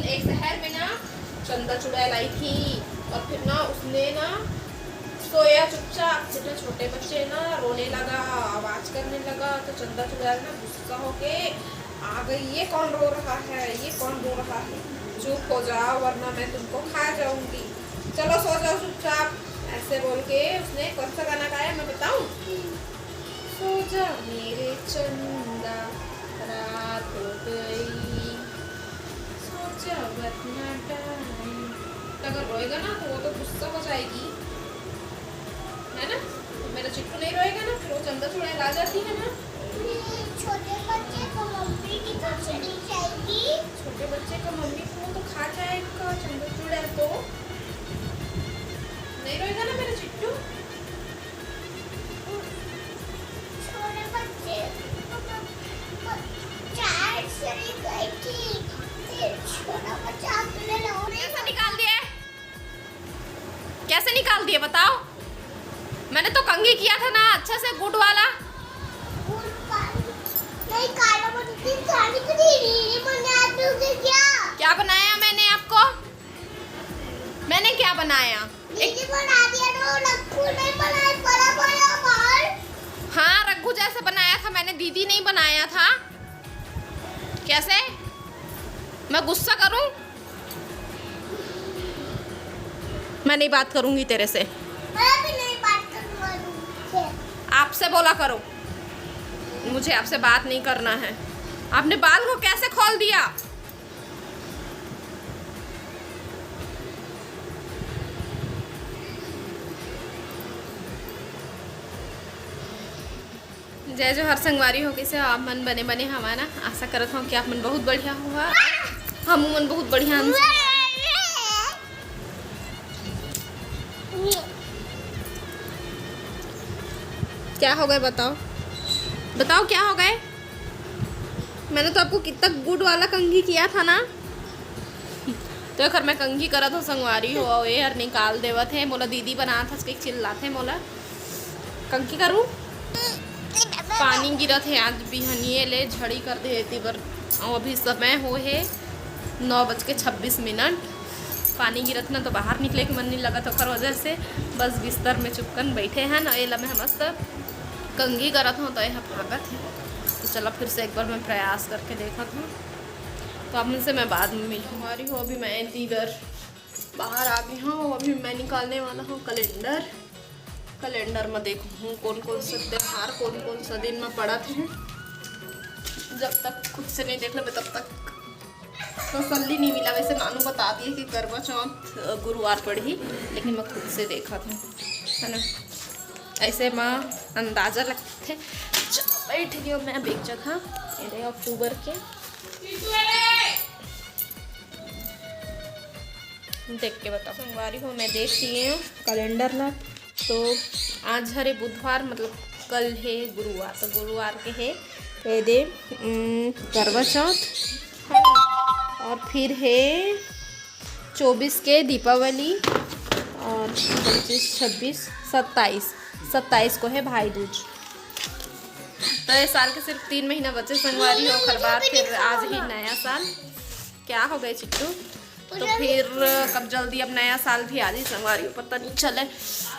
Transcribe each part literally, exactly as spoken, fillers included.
एक शहर में ना चंदा चुड़ैल आई थी और फिर ना उसने ना सोया चुपचाप, फिर ना छोटे बच्चे ना रोने लगा, आवाज करने लगा, तो चंदा चुड़ैल ना गुस्सा होके आ गई, "ये कौन रो रहा है, ये कौन रो रहा है, चुप हो जाओ वरना मैं तुमको खा जाऊंगी, चलो सो जाओ चुपचाप।" ऐसे बोल के उसने कौन सा गाना गाया, मैं बताऊं? सो जा मेरे चंदा, रात हो गई, सो जा वरना time। तो अगर रोएगा ना तो वो तो गुस्सा हो जाएगी, है ना? तो मेरा चिट्टू नहीं रोएगा ना, फिर वो चंदा चुड़ैल आ जाती है ना। छोटे बच्चे को मम्मी की तो चली जाएगी। छोटे बच्चे का मम्मी को तो खा जाएगा चंदा चुड़ैल। तो नहीं रोएगा ना मेरा चिट्टू? छोटे बच्चे को तो चार चली गई थी, फिर छोटा बच्चा अकेले रहो। कैसे निकाल दिए? कैसे निकाल दिए बताओ? मैंने तो कंघी किया था ना अच्छे से, गुड़ वाला। गुड़ पानी नहीं, काला बन के खाने को दे रही है, मैंने आप लोग के क्या? क्या बनाया मैंने आपको? मैंने क्या बनाया? दीदी बना दिया तो रघु नहीं बनाए, बड़ा बड़ा बाल। हाँ, रघु जैसे बनाया था मैंने, दीदी नहीं बनाया था। कैसे? मैं गुस्सा करूं? मैं नहीं बात करूंगी तेरे से। मैं भी नहीं बात करूंगा तुमसे। आपसे बोला करो, मुझे आपसे बात नहीं करना है। आपने बाल को कैसे खोल दिया? जय जोहार संगवारी हो, कइसे हो आप मन? बने बने हवा ना? आशा करत हूँ कि आप मन बहुत बढ़िया हुआ, हम मन बहुत बढ़िया हन। क्या हो गए बताओ, बताओ क्या हो गए? मैंने तो आपको कितना गुड़ वाला कंघी किया था ना। तो एखर मैं कंघी करत हूँ संगवारी हो, अउ ये हर निकाल देवत हे। मोला दीदी बनात हस के चिल्लात हे मोला। कंघी करूँ? पानी गिरत हे आज बिहनिए ले, झड़ी कर दे एती बर। अउ अभी समय हो हे नौ बज के छब्बीस मिनट। पानी गिरत ना तो बाहर निकले के मन नहीं लगत, ओकर वजह से बस बिस्तर में चुपकन बैठे हैं ना। एला मैं मस्त कंघी करत हूँ तो यह भागत है। तो चला फिर से एक बार मैं प्रयास करके देखत हूँ, तो आप मन से मैं बाद में मिलूँ। संगवारी हो, अभी मैं एती बर बाहर आ गई हूँ। अभी मैं निकालने वाला हूँ कैलेंडर। कैलेंडर में देखूँ कौन कौन सा त्योहार कौन कौन सा दिन में पड़त है। जब तक खुद से नहीं देख लेबे तब तक तसल्ली नहीं मिला। वैसे नानू बता दिए कि करवा चौथ, अ, गुरुवार पड़ही, लेकिन मैं खुद से देखत हूँ, है ना, ऐसे में अंदाजा लगथे। चलो, बैठ गई हूँ मैं अब एक जगह। ये रहे अक्टूबर के, देख के बताओ। संगवारी हो, मैं देख लिए हूँ कैलेंडर ला। तो आज हरे बुधवार, मतलब कल हे गुरुवार, तो गुरुवार के हे ये दे, उम, करवा चौथ, है ना? और फिर हे चौबीस के दीपावली, और पच्चीस, छब्बीस, सत्ताईस, सत्ताईस को हे भाई दूज। तो ये साल के सिर्फ तीन महीना बचे संगवारी हो, ओकर बाद फिर आज ही नया साल। क्या हो गए चिट्टू? तो फिर कब जल्दी अब नया साल भी आ जाए संगवारी हो, पता नहीं चले।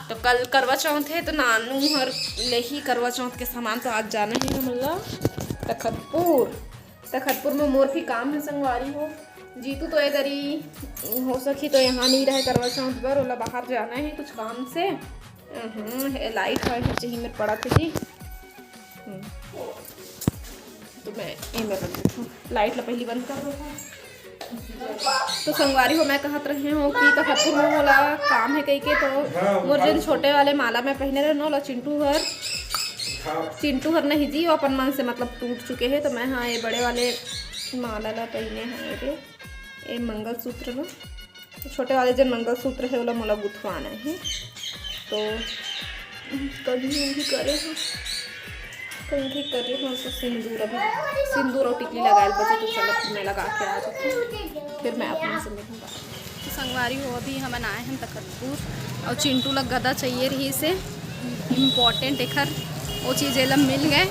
तो कल करवा चौथ है, तो नानू हर ले ही करवा चौथ के सामान। तो आज जाना है हमला तखतपुर। तखतपुर में मोर भी काम है संगवारी हो। जीतू तो ए दरी हो सकी तो यहाँ नहीं रहे करवा चौथ बर, ओला बाहर जाना है कुछ काम से। हम्म, ये लाइट है, चाहिए मेरे पड़ा थे जी। हम्म। तो मैं ये में रख देती हूँ, लाइट ला पहली बंद कर दो। तो संगवारी हो, मैं कहत रहे हूँ कि तखतपुर में मोला काम है कही के, तो मोर जेन छोटे वाले माला मैं पहने रहे ना, ओला चिंटू हर, चिंटू हर नहीं जी, वो अपन मन से मतलब टूट चुके हैं, तो मैं हाँ ये बड़े वाले माला ला पहने हैं, ये, ये मंगलसूत्र ला। तो छोटे वाले जन मंगलसूत्र है, ओला मोला गुथवाना है। तो कंघी उंघी करे हो, कंघी करे हो तो सिंदूर, अभी सिंदूर और टिकली लगाए बचे, तो चलो मैं लगा के आ जाती हूँ, फिर मैं अपने से मिलूँगा। तो संगवारी हो, अभी हमन आए हैं तखतपुर और चिंटू ला गदा चाहिए रही से इम्पोर्टेंट एखर, वो चीज़ एला मिल गए।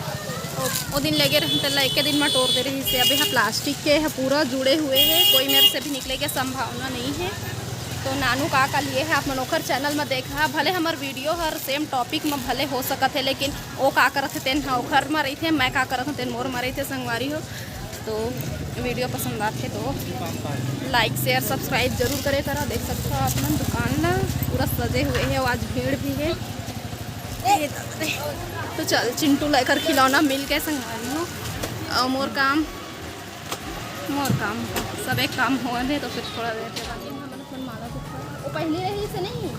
ओ दिन लेगे रहिन, तेला एके दिन म टोर दे रहिस हे। अब एहा प्लास्टिक के ह, पूरा जुड़े हुए हे, कोई मेर से भी निकले के संभावना नहीं है। तो नानू का का लिए है, आप मन ओखर चैनल म देखा। भले हमर वीडियो हर सेम टॉपिक म भले हो सकत है, लेकिन ओ का करत हे तेन ह ओखर म रहिथे, मैं का करत हूँ तेन मोर म रहिथे, संगवारी हो। तो वीडियो पसंद आथे तो लाइक, शेयर, सब्सक्राइब जरूर करे करा। देख सकते हो आप मन दुकान ला, पूरा सजे हुए है, आज भीड़ भी है। तो चल, चिंटू लेकर खिलौना मिल के संगवारी हो। और मोर काम, मोर काम, सब एक काम हो दे तो फिर थोड़ा देर के बाद हमन अपन माला को, वो पहली रही से नहीं,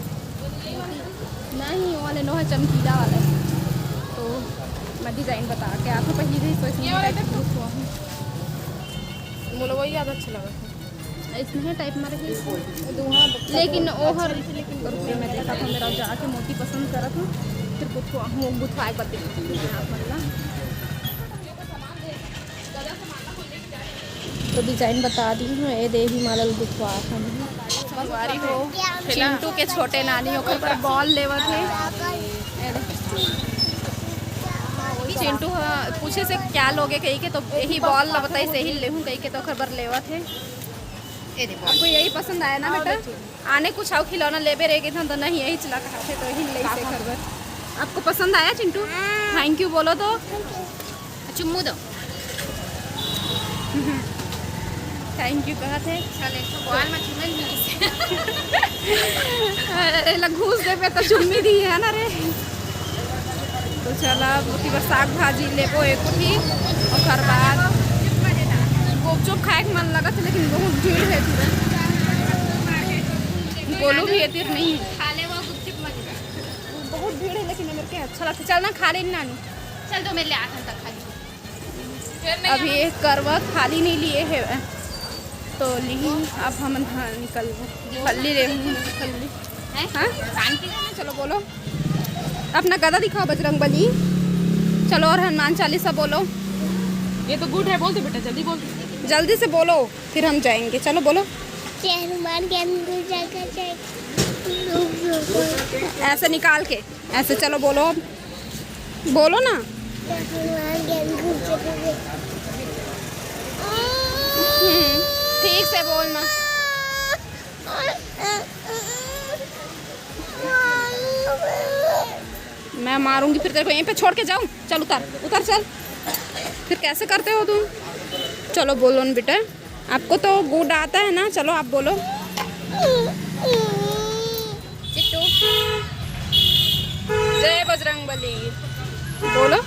नहीं, वो वाले नोहा चमकीला वाला। तो मैं डिजाइन बता के आपको पहली रही, तो इसमें ये वाला टाइप का हुआ है। मोला वही ज्यादा अच्छा लगा था। इसमें टाइप में रही, लेकिन ओहर रुपये में देखा था मेरा, जाके मोती पसंद करा था, फिर कुछ वो गुथवा एक बार देखा था आप मन ला। तो डिजाइन बता दी हूँ, ये दे ही माला गुथवा था। संगवारी हो, चिंटू के छोटे नानी ओकर पर बॉल लेवत है। चिंटू ह पूछे से क्या लोगे कही के, तो यही बॉल ला बताई, से ही लेहूँ कही के, तो ओकर बर लेवत है। ये दे बॉल। आपको यही पसंद आया ना बेटा? आने कुछ आओ खिलौना लेबे रह गए थे तो नहीं, यही चला कहा थे, तो यही ले से घर पर। आपको पसंद आया चिंटू? थैंक यू बोलो तो। चुम्मू दो। थैंक यू कहा थे। चले तो बॉल में चुम्मन मिली से। अरे, ला घूस देबे तो चुम्मी दी है ना रे। तो चला, अब ओती बर साग भाजी लेबो एक ठी, ओकर बाद गुपचुप खाए के मन लगत है, लेकिन बहुत भीड़ है तीर। गोलू भी है तीर नहीं। खा ले वो गुपचुप मत। बहुत भीड़ है, लेकिन मेरे के अच्छा लगता है। चल ना, खा ले नानू। चल तो मेरे लिए आठ तक खा ले। अभी एक करवा थाली नहीं लिए है, तो ली अब हम हाँ निकल फल्ली ले फल्ली। हैं? हाँ? शांति से। चलो बोलो, अपना गदा दिखाओ बजरंग बली। चलो और हनुमान चालीसा बोलो। ये तो गुड है, बोल दे बेटा, जल्दी बोल दे। जल्दी से बोलो, फिर हम जाएंगे। चलो बोलो। जय हनुमान ज्ञान गुरु सागर जय। ऐसे निकाल के, ऐसे चलो बोलो, अब बोलो ना। जय हनुमान ज्ञान गुरु सागर जय। हम्म, ठीक से बोलना। मैं मारूंगी फिर तेरे को, यहीं पे छोड़ के जाऊं। चल उतर, उतर चल। फिर कैसे करते हो तुम? चलो बोलो ना बेटा, आपको तो गुड आता है ना। चलो आप बोलो। चिट्टू, जय बजरंग बली। बोलो।